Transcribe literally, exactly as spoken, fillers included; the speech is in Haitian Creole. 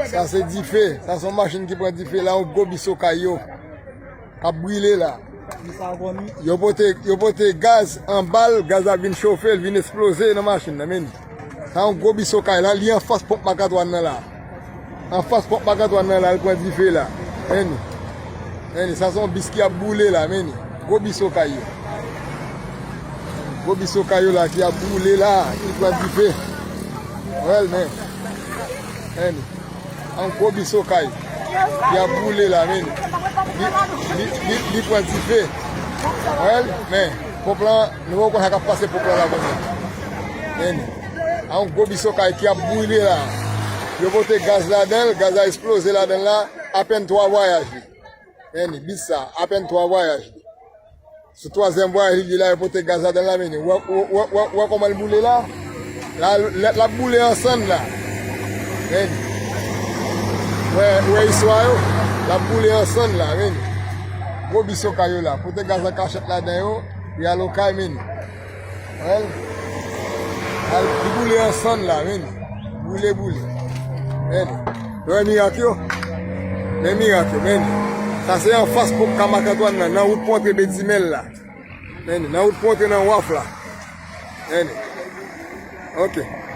Sa se dife. Sa se yon machin ki pran dife la, yon gwo bis Okay yo k ap brile la. Yo pote, yo pote gaz anba l, gaz la vin chofe, l vin eksploze nan machin nan, men. Sa yon gwo bis Okay la, li anfas ponp Marc Antoine nan la. Anfas ponp Marc Antoine nan la, l pran dife la. Men. Men, sa se yon bis ki ap boule la, men. Gwo bis Okay yo. Gwo bis Okay yo la ki ap boule la, ki pran dife. Wè l, men. Men. An gwo bis Okay ki ap boule la, men. Li, li, li, li pran dife. Wè l, men. Ponp lan, nou poko konn sa k ap pase ponp lan la kounye a. Men. An gwo bis Okay ki ap boule la. Yo pote gaz ladan l, gaz la eksploze ladan l la, apèn twa vwayaj li. Men, bis sa, apèn twa vwayaj li. Sou twazyèm vwayaj li la, yo pote gaz ladan l la, men. Ou wè, ou wè, ou wè, ou wè kòman l boule la? La, l, l ap boule an sann la. Men. Wè, ou wè istwa yo? L ap boule an sann la, men. Gwo bis Okay yo la. Pote gaz an kachèt ladan yo, y al Okay, men. Wè l? Al, li boule an sann la, men. Boule, boule. Men. Wè mirak yo? Men mirak yo, men. Sa se anfas pon ka Marc Antoine nan, nan wout pou antre Bedimèl la. Men, nan wout pou antre nan waf la. Men. Ok.